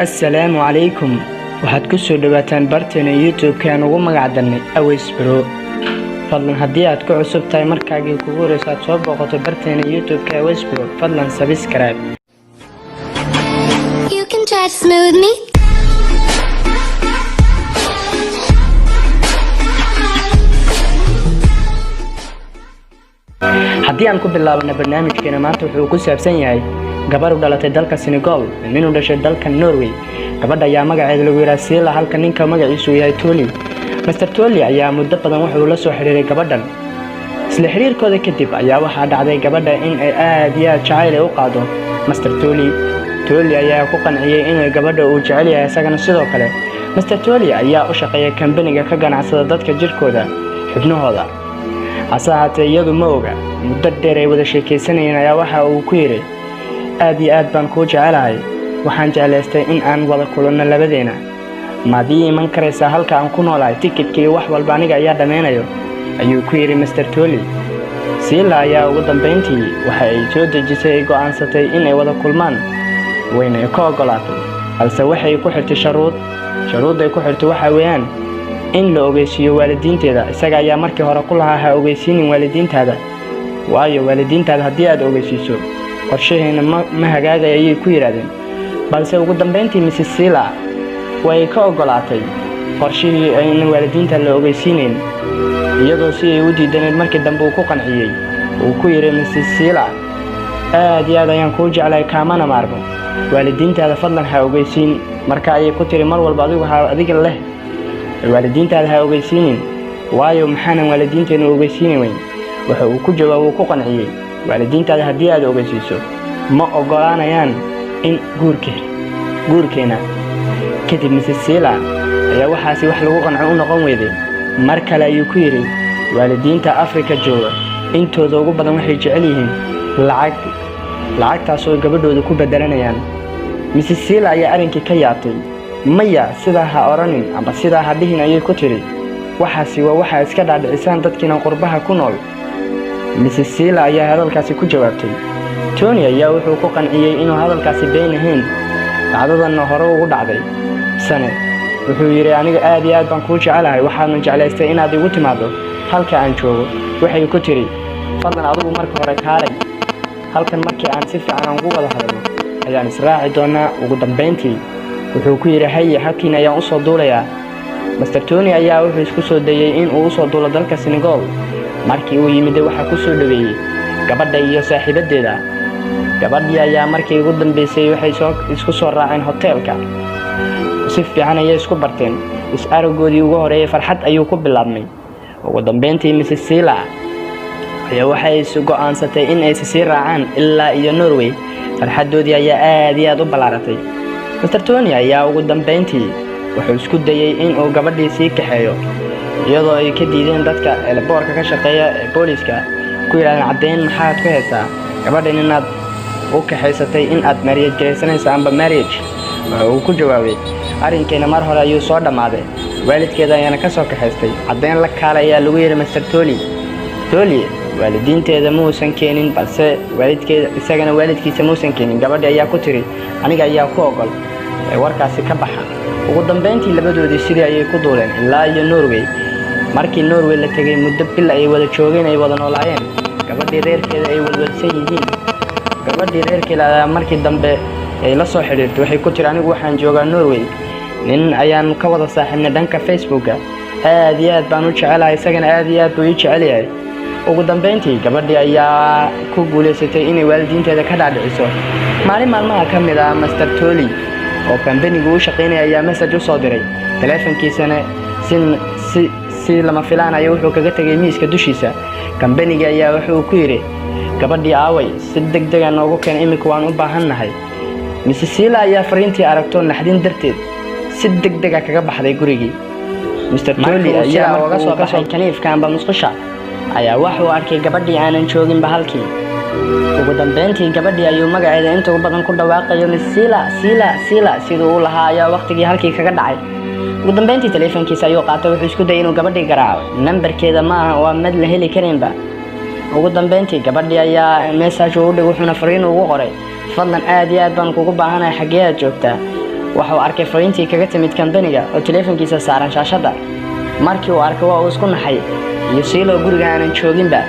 Assalaamu calaykum. Waxaad ku soo dhowaataan barteena YouTube-ka aan ugu magac darnay Aways Bro. Fadlan, haddii aad ku cusub tahay, markaagii kugu horeysa aad soo booqato barteena YouTube-ka Aways Bro, fadlan subscribe. You can try to smooth me. Haddii aan ku bilaabano barnaamijkeena maanta, wuxuu ku saabsan yahay gabar u dhalatay dalka Senegal, nin u dhashay dalka Norway. Gabadha ayaa magaceeda lagu yidhaha Siila, halka ninka magaciisu yahay Toli. Master Toli ayaa muddo badan wuxuu la soo xiriiray gabadhan. Isla xiriirkooda kadib ayaa waxaa dhacday gabadha in ay aad iyo aad jacayl ay u qaado Master Toli. Toli ayaa ku qanciyey inay gabadha uu jecel yahay, isagana sidoo kale. Master Toli ayaa u shaqeeya kambaniga ka ganacsada dadka jirkooda, xubnahooda. Hase ahaatee, iyadu ma oga. Muddo dheer ay wada sheekaysanayeen ayaa waxa uu ku yidhi, "Aad iyo aad baan kuu jecelahay. Waxaan jeclaystay in aan wada kulanno labadeena. Maad ii iman karaysaa halka aan ku noolahay? Tikidka iyo wax walba aniga ayaa dhammaynayo," ayuu ku yidhi Master Toli. Siila ayaa ugu dambayntii waxa ay soo dejisay, ay go'aansatay in ay wada kulmaan, wayna ka oggolaatay, balse waxay ku xirtay sharuud. Sharuudday ku xirtay waxa weeyaan in la ogeysiiyo waalidiinteeda. Isaga ayaa markii hore ku lahaa, "Ha ogeysiinin waalidiintaada, waayo waalidiintaada haddii aad ogeysiiso, qorshaheena ma hagaagay," ayay ku yidhaahdeen. Balse ugu dambayntii Mrs Sila way ka oggolaatay qorshihii ayna waalidiinta la ogeysiinayn, iyadoo si ay u diidaneed markii dambe uu ku qanciyey. Uu ku yidhi, "Mrs Sila, aad iyo aad ayaan kuu jeclahay, kaamana maarmo. Waalidiintaada fadlan ha ogeysiin." Marka ayay ku tiri, "Mar walba adigu ha adiga leh, waalidiintaada ha ogeysiinin." "Waayo, maxaanan waalidiinteenu ogeysiini weyn?" Waxa uu ku jawaab, uu ku qanciyey, "Waalidiintaada haddii aad ogeysiiso, ma oggolaanayaan in guurkeena." Kadib Mrs Sila ayaa waxaasi wax lagu qanco u noqon weyday. Mar kale ayuu ku yidhi, "Waalidiinta Afrika jooga intooda ugu badan waxay jecel yihiin lacag, lacagtaasoo gabadhooda ku bedelanayaan." Mrs Sila ayaa arrinkii ka yaabtay. "Maya, sidaa ha odhanin amba sidaa ha dhihin," ayay ku tidhi. "Waxaasi waa waxaa iska dhaadhicisaan dadkiina qurbaha ku nool," Mrs Sila ayaa hadalkaasi ku jawaabtay. Tony ayaa wuxuu ku qanciyey inuu hadalkaasi been ahayn, dhacdadanna hore ugu dhacday. Sane wuxuu yidhi, "Aniga aad iyo aad baan kuu jecelahay, waxaadna jeclaystay inaad igu timaaddo halka aan joogo." Waxay ku tidhi, "Fadlan adigu marka hore kaalay halkan, markii aan si fiican aan ugu wada hadalno ayaan israaci doonaa." Ugu dambayntii wuxuu ku yidhi, "Haye, halkiin ayaan usoo duulayaa." Master Tony ayaa wuxuu isku soo dayey in uu usoo duulo dalka Senegal. Markii uu yimid, waxaa ku soo dhaweeyey gabadha iyo saaxiibadeeda. Gabadhii ayaa markii ugu dambeysay waxay soo isku soo raaceen hoteelka. Si fiican ayay isku barteen. Is aragoodii ugu horeeyay farxad ayuu ku bilaabmay. Ugu dambeyntii Mrs Sila ayaa waxay is go'aansatay in ay sii raacaan ilaa iyo Norway. Farxaddoodii ayaa aad iyo aad u ballaaratay. Master Tony ayaa ugu dambeyntii wuxuu isku dayey in uu gabadhii sii kaxeeyo, iyadoo ay ka diideen dadka airport-ka ka shaqeeya ee booliiska. Ku yidhahdeen, "Caddeyn maxaad ku haysaa gabadhan inaad u kaxaysatay in aad marriage garaysanayso amba marriage?" Waxa uu ku jawaabay, "Arrinkeena mar hore ayuu soo dhammaaday, waalidkeeda ayaana ka soo kaxaystay. Caddeyn la kaala," ayaa lagu yidhi Master Toli. Toli waalidiinteeda muusan keenin, balse waalidkeeda, isagana waalidkiisa muusan keenin. Gabadhi ayaa ku tiri, "Aniga ayaa ku ogol ee warkaasi ka baxa." Ugu dambeyntii labadoodii sidii ayay ku duuleen ilaa iyo Norway. Markii Norway la tegay, muddo bil ay wada joogeen, ay wada noolaayeen, gabadhii reerkeeda ay walwalsan yihiin. Gabadhii reerkeeda ayaa markii dambe ay la soo xidhiirtay. Waxay ku tiri, "Anigu waxaan joogaa Norway, nin ayaan ka wada saaxiibnay dhanka Facebooka. Aad iyo aad baan u jecelahay, isagana aad iyo aad buu ii jecel yahay." Ugu dambeyntii gabadhii ayaa ku guulaysatay inay waalidiinteeda ka dhaadhiciso. Maalin maalmaha ka mid ah, Master Toli oo kambanigu u shaqaynaya ayaa message u soo diray. Taleefankiisana si lama filaan aya wuxuu kaga tegay miiska dushiisa. Kambaniga ayaa wuxuu ku yidhi, "Gabadhii aaway? Si deg dega noogu keen, iminka waan u baahannahay." Mrs Sila ayaa fariintii aragto, naxdin darteed si deg dega kaga baxday gurigii. Mr Toli ayaa uga soo baxay kaniifka amba musqusha, ayaa wuxuu arkay gabadhii aanan jooginba halkii. Ugu dambeyntii gabadhii ayuu magaceeda inta ugu badan ku dhawaaqayo, "Miss Sila, Sila, Sila," siduu u lahaa ayaa waqtigii halkii kaga dhacay. Ugu dambeyntii taleefankiisa ayuu qaatay. Wuxuu isku dayay inuu gabadhii garaaco. Nambarkeeda ma aha, waa mid la heli karinba. Ugu dambeyntii gabadhii ayaa message uu dhig, wuxuuna fariin ugu qoray, "Fadlan, aad iyo aad baan kugu baahanahay, xaggee aad joogtaa?" Wuxuu arkay fariintii kaga timid kambaniga oo taleefankiisa saaran shaashadda. Markii uu arkay, waa uu isku naxay iyo Siilo guriga aanan jooginba.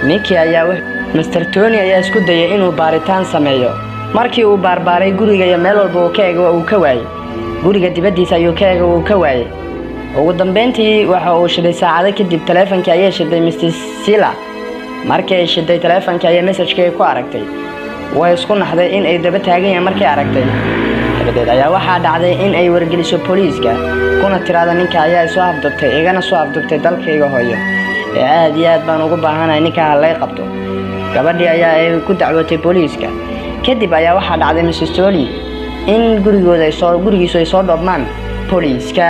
Ninkii ayaa, Master Tony ayaa isku dayay inuu baaritaan sameeyo. Markii uu baarbaaray guriga iyo meel walba uu ka eegay, waa uu ka waayey. Guriga dibaddiisa ayuu ka eegay, wuu ka waayey. Ugu dambeyntii waxa uu shiday saacado kadib taleefankii ayay shiday Mr Sila. Markii ay shiday taleefankii ayay message-kii ku aragtay. Way isku naxday in ay daba taagan yahay. Markay aragtay dabadeed ayaa waxaa dhacday in ay wargeliso booliiska, kuna tiraada: "Ninka ayaa soo afdubtay, igana soo afdubtay dalkayga hooyo, ee aad iyo aad baan ugu baahanahay ninka halay qabto." Gabadhii ayaa ay ku dacwootay booliiska. Kadib ayaa waxaa dhacday Mrs Toli in gurigooda ay soo gurigiisu ay soo dhoobmaan booliiska.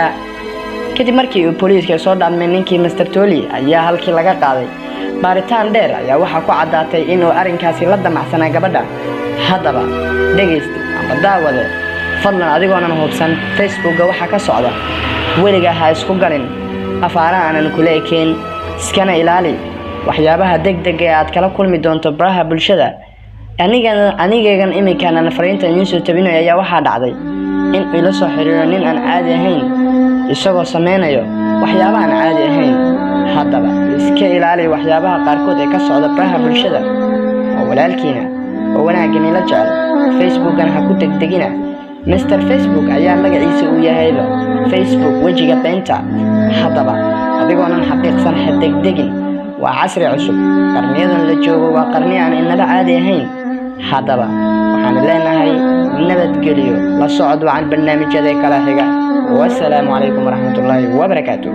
Kadib markii uu booliiska ay soo dhaabmeen, ninkii Master Toli ayaa halkii laga qaaday. Baaritaan dheer ayaa waxaa ku caddaatay inuu arrinkaasi la damacsanaa gabadha. Haddaba dhegaysta amba daawade, fadlan adigoonan hubsan Facebookga waxaa ka socda, weligaa ha isku galin afaara aanan kula ekeen, iskana ilaali waxyaabaha deg dega ee aad kala kulmi doonto baraha bulshada. Anigan anigaygan iminkaan fariinta idiin soo tabinayo ayaa waxaa dhacday in ila soo xiriiro nin aan caadi ahayn, isagoo sameynayo waxyaaba aan caadi ahayn. Haddaba iska ilaali waxyaabaha qaarkood ee ka socda baraha bulshada. Oo walaalkiina oo wanaaggan ila jecel, Facebookgan ha ku degdegina. Master Facebook ayaa magaciisa uu yahayba Facebook wejiga beenta. Haddaba adigoonan xaqiiqsan ha degdegin. Waa casri cusub, qarniyadan la joogo waa qarni aan inaba caadi ahayn. Haddaba waxaan leenahay nabadgeliyo, la socod wacan barnaamijyada kala xiga. Wasalaamu calaykum waraxmatullaahi wabarakaatu.